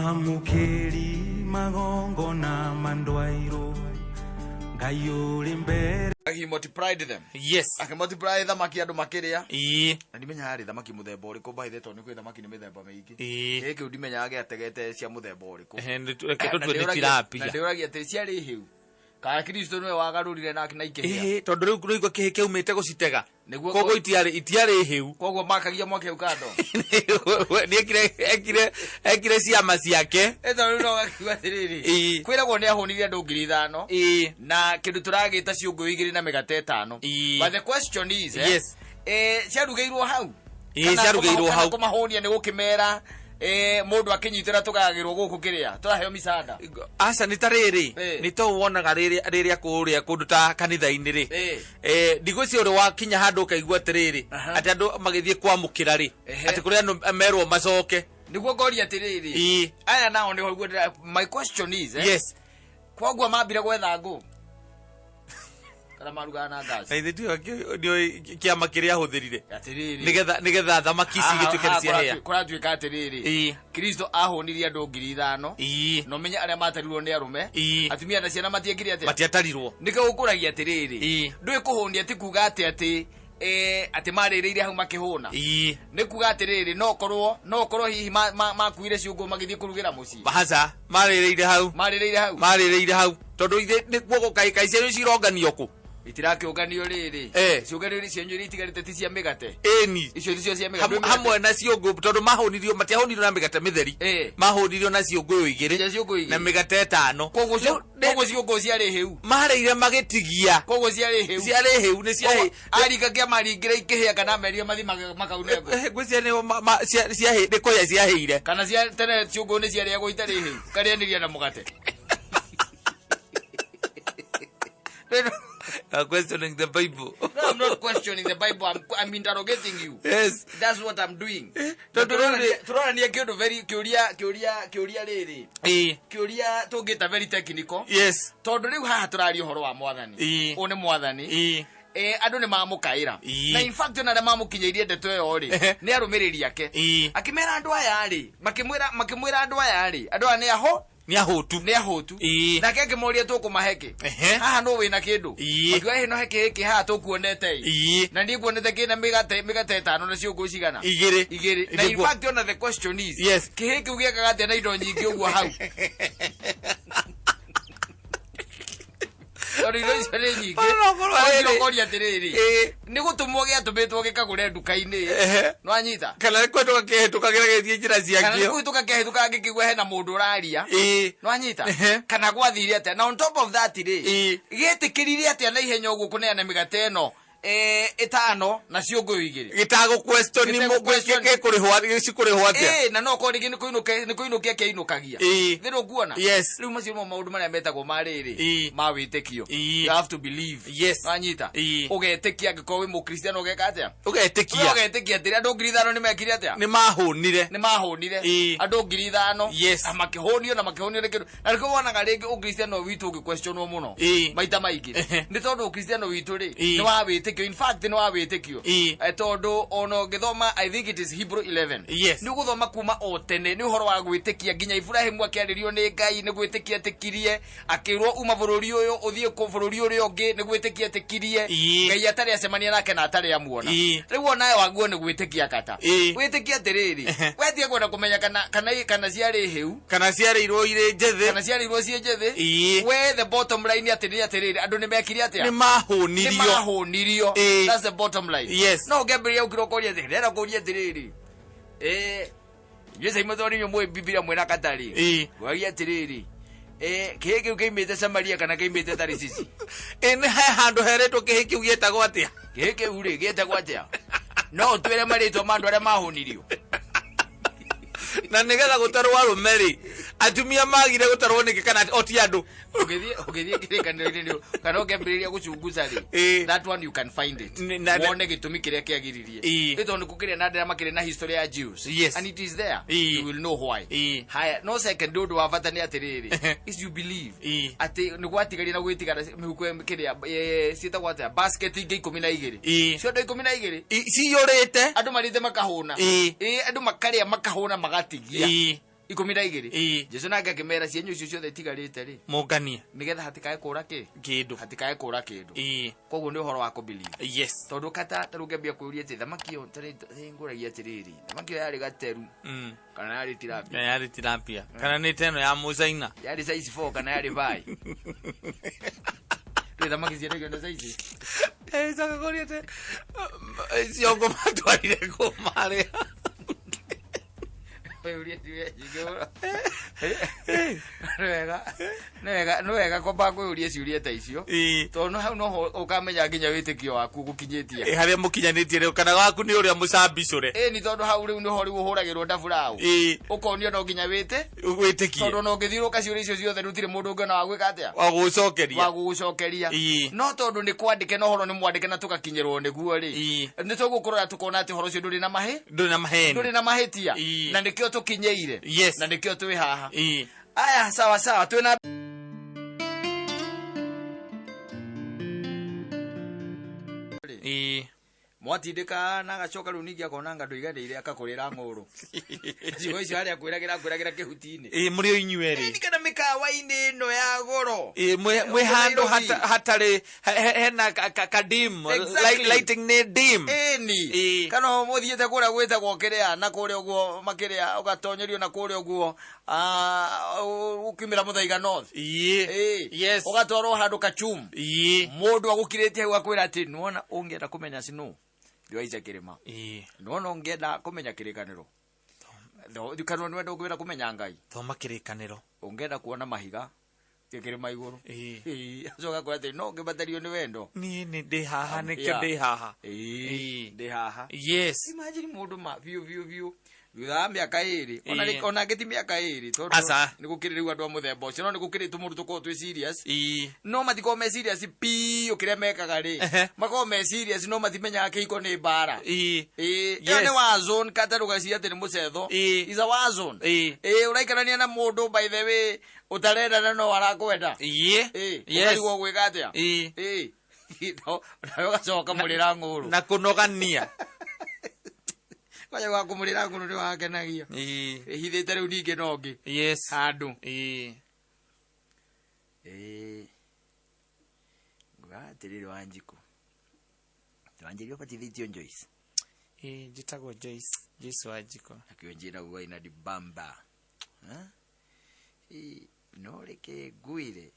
Mwamũkĩri magongona mandwairwo Ngai ũrĩ mbere. He multiplied them. Akĩmultiply thamaki andũ makĩrĩa. Na ndimenyaga rĩ thamaki mũthemba ũrĩkũ, by the tondũ nĩ kwĩ thamaki nĩ mĩthemba mĩingĩ. Gĩkĩ kĩu ndimenyaga gĩategete cia mũthemba ũrĩkũ. Ehe, reke Na tũtue nĩ ndĩũragia- tilapia. Na ndĩũragia atĩ ciarĩ hĩu. Kana Kristo nĩwe wagarũrire na ikĩhĩa. Ĩhĩ, tondũ rĩu rĩu kĩhĩ kĩaumĩte gũcitega. Nĩguo Koguo itiarĩ hĩu. Koguo makagia mwaki hau kando. Nĩ ekire ciama ciake. Ĩto rĩu no gakiuga atĩrĩrĩ. Kwĩragwo nĩ ahũnirie andũ 5,000. Na kĩndũ tũragĩta ciũngũyũ igĩrĩ na mĩgate ĩtano. But the question is, ciarugĩirwo hau? Ĩĩ, Kana ciarugĩirwo hau. Kũmahũnia nĩ gũkĩmera, mũndũ akĩnyitĩra tũgayagĩrwo gũkũ kĩrĩa tũraheo micanda. Aca, nĩ ta rĩrĩ, nĩ to wonaga rĩrĩa kũrĩa kũndũ ta kanitha-inĩ rĩ. Ndigwĩciria ũrĩ wakinya handũ ũkaigua atĩrĩrĩ, atĩ andũ magĩthiĩ kwamũkĩra rĩ, atĩ kũrĩ andũ merwo macoke. Nĩguo ngoria atĩrĩrĩ, aya nao nĩho guo my question is, Koguo mambire gwetha ngũ kana marugaga na gas? Na ithe ndiũĩ kĩama kĩrĩa ahũthĩrire Atĩrĩrĩ. Nĩgetha thamaki ici igĩtuĩke nĩ ciahĩa. Kũratuĩka atĩrĩrĩ, Kristo ahũnirie andũ 5,000. Na ũmenye arĩa matarirwo nĩ arũme. Atumia na ciana matiekire atĩa? Matiatarirwo. Nĩkĩo gũkũragia atĩrĩrĩ, ndũĩ kũhũnia ti kuga atĩ marĩrĩire hau makĩhũna. Nĩ kuga atĩrĩrĩ, no korwo hihi makuire ciũngũ magĩthiĩ kũrugĩra mũciĩ. Aca, marĩrĩire hau. Marĩrĩire hau. Marĩrĩire hau tondũ ithe nĩkuo kaĩ kaĩ cianyu cironganio kũ? Itirakĩũnganio rĩrĩ. Ciũnganio cianyu iria itigarĩte ti cia mĩgate? Ĩni. Icio ticio cia mĩgate. Hamwe na ciũngũ, tondũ mahũnirio, matiahũnirio na mĩgate mĩtheri. Mahũnirio na ciũngũyũ igĩrĩ Cia ciũngũyũ igĩrĩ. na mĩgate ĩtano. Koguo Rĩu Koguo ciũngũyũ ciarĩ hĩu. Marĩire magĩtigia. Koguo ciarĩ hĩu. Ciarĩ hĩu, nĩ ciarĩ. Koguo aringa kĩa maringĩra ikĩhĩa kana amerie mathi makaune ngũ. Ngwĩciria nĩ ciahĩ, nĩ kũhĩa ciahĩire. Kana cia tene ciũngũyũ nĩ ciarĩagwo itarĩ hĩu. Karĩanĩria na mũgate. You are questioning the Bible. No, I'm not questioning the Bible. I'm interrogating you. That's what I'm doing. Tondũ rĩu Tũrorania kĩũndũ very kĩũria rĩrĩ. Kĩũria tũngĩta very technical. Tondũ rĩu haha tũraria ũhoro wa mwathani. Ũyũ nĩ mwathani. Andũ nĩ mamũkaĩra. Na in fact ona arĩa mamũkinyĩirie ndeto ĩyo rĩ, nĩ arũmĩrĩri ake. Akĩmera andũ aya rĩ, makĩmwĩra andũ aya rĩ, andũ aya nĩ aho Nĩ ahũtu. Nĩ ahũtu. Nake akĩmoria tũkũmahe kĩ? Haha nũ wĩna kĩndũ? Makiuga ĩno he kĩhĩ kĩ haha tũkuonete ĩ. Na niĩ nguonete kĩna mĩgate ĩtano na ciũngũ cigana? Igĩrĩ. Igĩrĩ. Na in fact ona the question is, kĩhĩ kĩu gĩekaga atĩa na indo nyingĩ ũguo hau? Tondũ indo icio nĩ nyingĩ. Ona okorwo Wanjira rĩrĩ. ũkoria atĩrĩrĩ, nĩ gũtũmwo gĩatũmĩtwo gĩkagũre nduka-inĩ? Nĩwanyita? Kana nĩ kũhĩtũka kĩhĩtũkagĩra gĩthiĩ njĩra Kana nĩ ciakĩo. kũhĩtũka kĩahĩtũkaga gĩkĩigua hena mũndũ ũraria. Nĩwanyita? Kana gwathire atĩa? Na on top of that rĩ, gĩetĩkĩrire atĩa na ihenya ũguo kũneana mĩgate ĩno ĩtano na ciũngũyũ igĩrĩ? Gĩtagũ question? Gĩtagũ question. Gĩkũrĩhwo, cikũrĩhwo atĩa? Ĩĩ, na no korwo rĩngĩ nĩ kũinũkia kĩainũkagia. Thĩ ndũkuona? Rĩu macio nĩmo maũndũ marĩa metagwo ma rĩrĩ, ma wĩtĩkio. You have to believe. Wanyita? Ũgetĩkia angĩkorwo wĩ mũkristiano ũgeka atĩa? Ũgetĩkia. Ũgetĩkia atĩrĩ, andũ 5,000 nĩ mekire atĩa? Nĩ mahũnire. Nĩ mahũnire. Andũ 5,000. Na makĩhũnio, na makĩhũnio nĩ kĩndũ. Na nĩkĩo wonaga rĩngĩ ũkristiano witũ ũgĩquestionwo mũno. Maita maingĩ. Nĩ tondũ ũkristiano witũ rĩ, nĩ wa wĩtĩkio. In fact nĩ wa wĩtĩkio. Tondũ ona ũngĩthoma, I think it is Hebrew 11. Nĩ ũgũthoma kuma o tene nĩ ũhoro wa gwĩtĩkia, nginya Iburahĩmu akĩarĩrio nĩ Ngai nĩ gwĩtĩkia etĩkirie, akĩrwo uma bũrũri ũyũ ũthiĩ kũ bũrũri ũrĩa ũngĩ nĩ gwĩtĩkia etĩkirie. Ngai atarĩ acemania nake na atarĩ amuona. Rĩu onawe waguo nĩ gwĩtĩkia kata. Wĩtĩkie atĩrĩrĩ, we tiga kwenda kũmenya kana ciarĩ hĩu. Kana ciarĩirwo irĩ njĩthĩ. Kana ciarĩirwo ciĩ njĩthĩ. We the bottom line atĩ nĩ atĩrĩrĩ, andũ nĩ mekire atĩa? Nĩ mahũnirio. Nĩ mahũnirio. That's the bottom line. No ũngĩambĩrĩria gũkira ũkoria atĩrĩ, ndĩrenda kũria atĩrĩrĩ, inyuĩ cai mũthoni inyuĩ mũĩ Bibilia mwĩna katarĩ. Ngwaria atĩrĩrĩ, kĩhĩ kĩu kĩimĩte Samaria kana kĩimĩte Tarisisi? Ĩ nĩ he handũ heretwo kĩhĩ kĩu gĩetagwo atĩa? Kĩhĩ kĩu rĩ gĩetagwo atĩa? No ũtwĩre marĩtwa ma andũ arĩa mahũnirio? Na nĩgetha gũtarwo arũme rĩ, atumia magire gũtarwo nĩkĩ kana o ti andũ? Ũgĩthiĩ kĩrĩkanĩro-inĩ kana ũngĩambĩrĩria gũcunguca rĩ, that one you can find it. Wone gĩtũmi kĩrĩa kĩagiririe. Nĩ tondũ nĩ kũkĩrĩa na ndĩra makĩrĩ na history ya Jews. And it is there. You will know why. Haya, no second ũndũ wa bata nĩ atĩrĩrĩ, is you believe atĩ nĩ gwatigaria na gwĩtigara mĩhuko kĩrĩa ciĩtagwo atĩa, basket ingĩ 12. Ciondo 12. Ciyũrĩte. Andũ marĩte makahũna. Andũ makarĩa makahũna magatigia. 12. Ĩĩ. Jesu nake akĩmera cienyũ icio ciothe itigarĩte rĩ, Mũnganie. Nĩgetha hatikae kũra kĩ? Kĩndũ. Hatikae kũra kĩndũ. Koguo nĩ ũhoro wa kũ-believe. Tondũ kata tarĩu ngĩambia kwĩũria atĩ thamaki ĩyo, tarĩ ngũragia atĩrĩrĩ, thamaki ĩyo yarĩ gateru kana yarĩ tilapia? Kana yarĩ tilapia kana nĩ teno ya mũcaina? Yarĩ size 4 kana yarĩ 5? Rĩ thamaki ciendagio na size? Coka kũria atĩ ciongo matwarire kũ marĩa? Wĩũrie ciũria nyingĩ mũno. Nĩ wega, nĩ wega, nĩ wega kwamba kwĩyũria ciũria ta icio, tondũ hau noho ũkamenya nginya wĩtĩkio waku gũkinyĩtie. Ĩ, harĩa mũkinyanĩtie rĩu kana waku nĩ ũrĩa mũcambicũre. Ĩ ni tondũ hau rĩu nĩho rĩu ũhũragĩrwo ndaburaũ, ũkonio no nginya wĩte wĩtĩkie, tondũ ona ũngĩthiũrũka ciũria icio ciothe rĩu tirĩ mũndũ ũngĩona wa gwĩka atĩa? Wa gũgũcokeria. Wa gũgũcokeria. No tondũ nĩ kwandĩke na ũhoro nĩ mwandĩke na tũgakinyĩrwo nĩguo rĩ, nĩ tũgũkũrora tũkona atĩ ũhoro ũcio ndũrĩ na mahĩ Ndũrĩ na maheni. Ndũrĩ na mahĩtia. Na nĩkĩo tũkinyĩire. Na nĩkĩo twĩ haha. Aya, sawa sawa, twĩna Mwatindĩka na agacoka rĩu ningĩ akona anga ndũiganĩire, akakũrĩra ng'ũrũ ciugo icio harĩa akwĩragĩra kĩhuti-inĩ. Ĩ, mũrĩ o inyuerĩ. Ĩni kana mĩkawa-inĩ ĩno ya goro. Ĩ, mwĩ handũ Nairobi. Hatarĩ hena ka dim lighting nĩ dim. Ĩni. Kana mũthiĩte kũrĩa gwĩtagwo kĩrĩa na kũrĩa ũguo makĩrĩa, ũgatonyerio na kũrĩa ũguo, ũkiumĩra Mũthaiga North. Ũgatwarwo handũ kachum. Mũndũ agũkirĩtie hau akwĩra atĩ nĩwona ũngĩenda kũmenya snow ndĩwaica kĩrĩma. Nĩwona ũngĩenda kũmenya kĩrĩkanĩro, kana nĩwenda ũngĩenda kũmenya Ngai, Thoma kĩrĩkanĩro. Ũngĩenda kuona mahiga, thiĩ kĩrĩma igũrũ. Acoka kwĩra atĩ no ngĩbatario nĩ wendo. Niĩ nĩ ndĩ haha nĩkĩo ndĩ haha. Ndĩ haha. Imagine mũndũ ma biũ biũ biũ thutha wa mĩaka 2 ona ona angĩ ti mĩaka 2, tondũ Aca. nĩ gũkĩrĩ rĩu andũ a mũthemba ũcio, no nĩ gũkĩrĩ tũmũndũ tũkoragwo twĩ serious, no matikoragwo me serious biũ kĩrĩa mekaga rĩ. Makoragwo me serious no matimenyaga kĩhiko nĩ mbara. Ĩĩ, ĩyo nĩ war zone, katarũgacia atĩ nĩ mũcetho. Is a war zone. Ĩĩ, ũraikarania na mũndũ, by the way, ũtarenda na no arakwenda. Ĩĩ, ũkarigwo gwĩka atĩa. Ĩĩ. Nawe ũgacoka mũrĩra ng'ũrũ. Na kũnogania. Kwanja wa kũmũrĩra ng'ũrũ nĩ wakenagia. Ĩhithĩte rĩu ningĩ no ngĩ handũ. Ĩĩ. Nguga atĩrĩrĩ, Wanjikũ, wanjĩria ũbatithĩtio Joyce? Ĩĩ, njĩtagwo Joyce Wanjikũ. Nakĩo njĩra guo ina dibamba. Ĩĩ, no reke ngwĩre,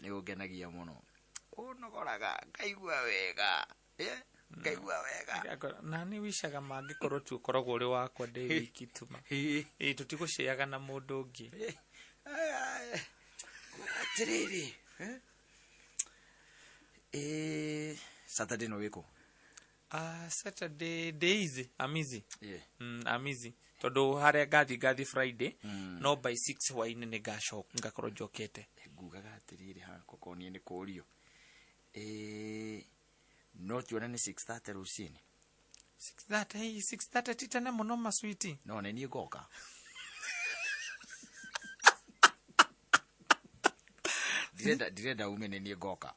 nĩ ũngenagia mũno, ũnogoraga ngaigua wega. Ngaigua wega. Na nĩ wicaga mangĩkorwo tu ũkoragwo ũrĩ wakwa ndĩ wiki tu ma. Ĩĩ, tũtigũceaga na mũndũ ũngĩ. Atĩrĩrĩ, eh? Saturday no wĩkũ? Ah, Saturday day easy. I'm easy. I'm easy. Tondũ harĩa ngathi Friday, no by 6 hwainĩ nĩ ngacoka ngakorwo njokete. Ngugaga atĩrĩrĩ, ha koko niĩ nĩ kũrio. No tuonane 6:30 rũcinĩ. 6:30, hey, 6:30 ti tene mũno maswiti. No nĩ niĩ ngoka. Ndirenda ume, nĩ niĩ ngoka.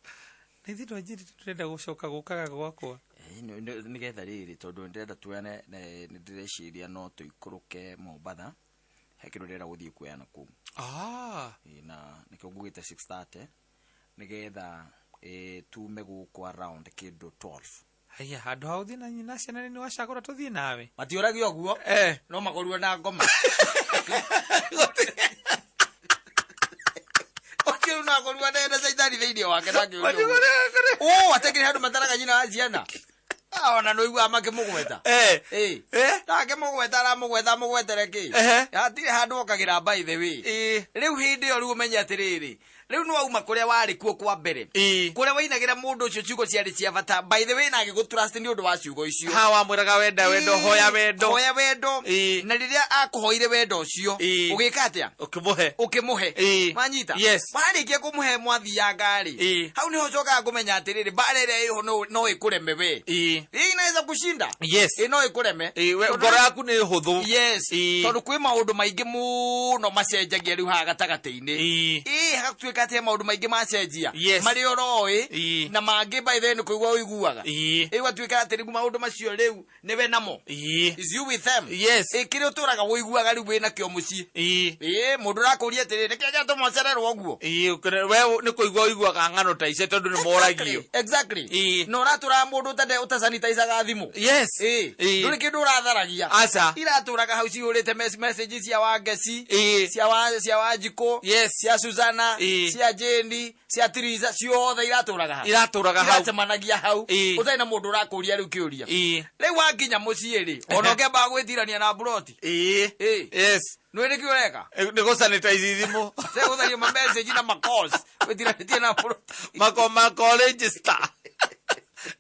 Na ithuĩ twanjĩrĩte tũrenda gũcoka gũkaga gwakwa. Nĩgetha rĩrĩ, tondũ ndĩrenda tuoyane, nĩ ndĩreciria no tũikũrũke Mombatha, he kĩndũ ndĩrenda gũthiĩ kuoya na kũu. Na nĩkĩo ngugĩte 6:30 nĩgetha tume gũkũ around kĩndũ 12. Haya, handũ ha ũthiĩ na nyina ciana nĩ wacagũra tũthiĩ nawe. Matiũragio ũguo. No makorirwo na ngoma. Ũcio no akorirwo na caitani thĩinĩ wake na akĩũria ũguo. Ũ, atekĩrĩ handũ mataraga nyina wa ciana. Ona nĩ ũiguaga makĩmũgweta. Ĩ. Na akĩmũgweta, aramũgweta amũgwetere kĩ? Hatirĩ handũ okagĩra, by the way. Rĩu hĩndĩ ĩyo rĩu ũmenye atĩrĩrĩ, rĩu nĩ wauma kũrĩa warĩ kuo kwa mbere, kũrĩa wainagĩra mũndũ ũcio ciugo ciarĩ cia bata, by the way, na agĩgũtrust nĩ ũndũ wa ciugo icio. Ha wamwĩraga wenda wendo, hoya wendo. Hoya wendo. Na rĩrĩa akũhoire wendo ũcio, ũgĩka atĩa? Ũkĩmũhe. Ũkĩmũhe. Wanyita? Yes. Warĩkia kũmũhe, mwathianga rĩ, hau nĩho ũcokaga kũmenya atĩrĩrĩ, mbara ĩrĩa ĩho no ĩkũreme we. Ĩĩ, inaweza Inaweza kushinda. Yes. Ĩ no ĩkũreme. Ĩ, Tondũ ngoro yaku nĩ hũthũ. Yes. Ĩ. Tondũ kwĩ maũndũ maingĩ mũno macenjagia rĩu haha gatagatĩ-inĩ. Ĩ hagatuĩka atĩ he maũndũ maingĩ macenjia marĩa ũroĩ na mangĩ by the way nĩ kũigua ũiguaga. Ĩ gwatuĩka atĩ rĩu maũndũ macio rĩu nĩwe namo. Is you with them. Ĩ kĩrĩa ũtũraga ũiguaga rĩu wĩnakĩo mũciĩ. Ĩ mũndũ ũrakũria atĩrĩ, nĩkĩo gĩatũma ũcererwo ũguo? Ĩ, we nĩ kũigua ũiguaga ng'ano ta icio tondũ nĩ moragio. Exactly. Na ũratũraga mũndũ ũtasanitaicaga thimũ. Ĩ ndũrĩ kĩndũ ũratharagia. Aca. Iratũraga hau cihũrĩte message cia Wangeci, cia Wanjikũ, cia Suzana, cia Jane, cia Tiriza, ciothe iratũraga hau. Iratũraga hau. Iracemanagia hau. Ũtarĩ na mũndũ ũrakũria rĩu kĩũria. Rĩu wakinya mũciĩ rĩ, ona ũkĩambaga gwĩtirania na mburoti. Ĩ. Nĩ nĩkĩ ũreka? Nĩ gũsanitize thimũ. Gũtharia ma message na ma calls wĩtiranĩtie na mburoti. Mako register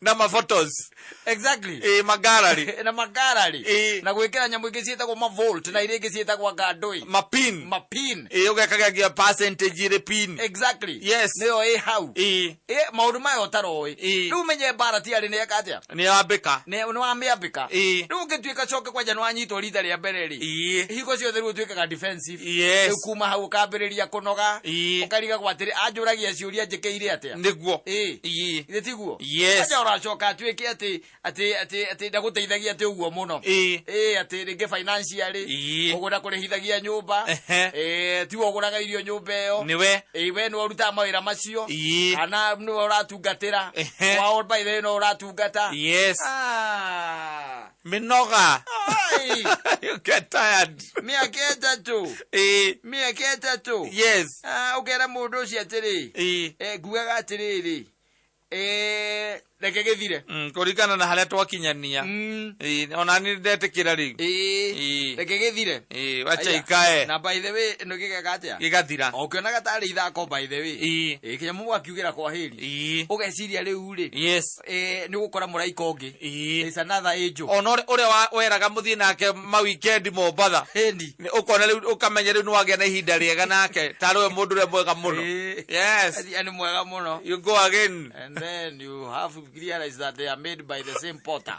na ma photos. Exactly. Ĩ, magallery. Na magallery. Na gwĩkĩra nyamũ ingĩ ciĩtagwo ma vault na iria ingĩ ciĩtagwo ngandũi. Mapin. Mapin. Ĩ, ũgekagĩa percentage ĩrĩ pin. Exactly. Nĩyo ĩ hau. Ĩ maũndũ maya ũtaroĩ. Rĩu ũmenye mbara ti arĩ nĩ eka atĩa? Nĩ wambĩka. Nĩ wamĩambĩka. Rĩu ũngĩtuĩka coke kwanja nĩ wanyitwo rita rĩa mbere rĩ, hingo ciothe rĩu ũtuĩkaga defensive. Rĩu kuma hau ũkambĩrĩria kũnoga. Ũkarigagwo atĩrĩ, anjũragia ciũria njĩkĩire atĩa? Nĩguo. Ĩ. Githĩ tiguo? Yes. Acha ũracoka atuĩke atĩ atĩ atĩ atĩ ndagũteithagia atĩ ũguo mũno. Ĩ atĩ rĩngĩ financially ũguo ndakũrĩhithagia nyũmba. Ĩ tiwe ũgũraga irio nyũmba ĩyo. Nĩwe. Ĩ we nĩwe ũrutaga mawĩra macio. Kana nĩwe ũratungatĩra. Wao by the way no ũratungata. Ah. Mĩnoga. Ai. You get tired. Mĩaka 3. Mĩaka 3. Ah, ũkera mũndũ ũcio atĩrĩ, ngugaga atĩrĩrĩ, reke gĩthire. Kũringana na harĩa twakinyania. Ĩ, ona nĩ ndetĩkĩra rĩu. Reke gĩthire. Ĩ, wacha Aya. ikae. Na by the way ĩno gĩgeka atĩa? Gĩgathira. O ũkĩonaga tarĩ ithako by the way. Ĩ kĩnyamũ mwakiugĩra kwa heri. Ũgeciria rĩu rĩ, nĩ ũgũkora mũraika ũngĩ. It's another angel. Ona ũrĩa weraga mũthiĩ nake ma weekend Mombatha. Ĩni. Nĩ ũkona rĩu ũkamenya rĩu nĩ wagĩa na ihinda rĩega nake tarĩ we mũndũ ũrĩa mwega mũno. Yes. Nĩ mwega mũno. You go again. And then you have to realize that they are made by the same potter.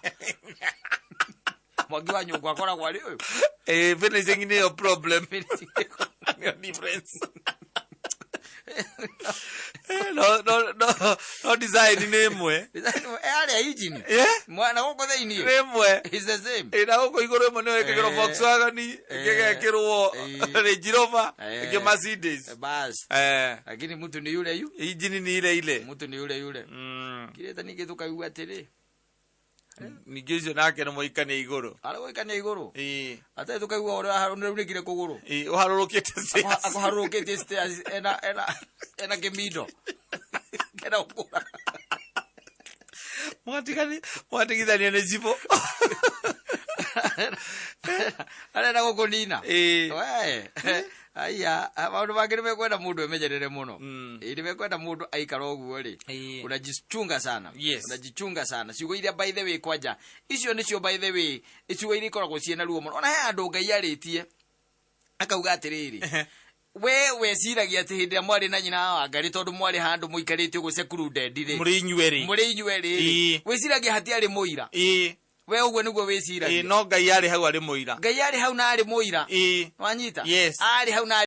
Mwangi wa nyũngũ akoragwo arĩ ũyũ. Finishing nĩyo problem. Nĩyo difference. No no no no design nĩ ĩmwe. Harĩa engine. Mwana gũkũ thĩinĩ. Nĩ ĩmwe. It's the same. Ĩ, na gũkũ igũrũ ĩmwe nĩyo ĩkĩrwo Volkswagen, ĩngĩ ĩgekĩrwo Range Rover, ĩngĩ Mercedes. Bas. Lakini mtu ni yule yu. Engine ni ile ile. Mtu ni yule yule. Kireta ningĩ tũkaigua atĩrĩ. Ningĩ ũcio nake nĩ mũikania igũrũ. Arĩ gũikania igũrũ. Ĩ. Atarĩ tũkaigua ũrĩa ũraunĩkire kũgũrũ. Ĩ, ũharũrũkĩte stairs. Akũharũrũkĩtie stairs ena kĩmindo. Kena gũkũra. Mwatigithania nĩ cibũ. Arenda gũkũnina. Ĩ. We. Aya, maũndũ mangĩ nĩ mekwenda mũndũ emenyerere mũno. Ĩ, nĩ mekwenda mũndũ aikara ũguo rĩ. Unajichunga sana. Unajichunga sana. Ciugo iria by the way kwanja icio nĩcio by the way ciugo iria ikoragwo ciĩna ruo mũno. Ona he andũ Ngai arĩtie akauga atĩrĩrĩ, we weciragia atĩ hĩndĩ ĩrĩa mwarĩ na nyina wa Ngarĩ tondũ mwarĩ handũ mũikarĩte ũguo secluded rĩ, Mũrĩ inyuerĩ. Mũrĩ inyuerĩ rĩ, wĩciragia hatiarĩ mũira. We ũguo nĩguo wĩciragia. No Ngai arĩ hau arĩ mũira. Ngai arĩ hau na arĩ mũira. Wanyita? Yes. Arĩ hau na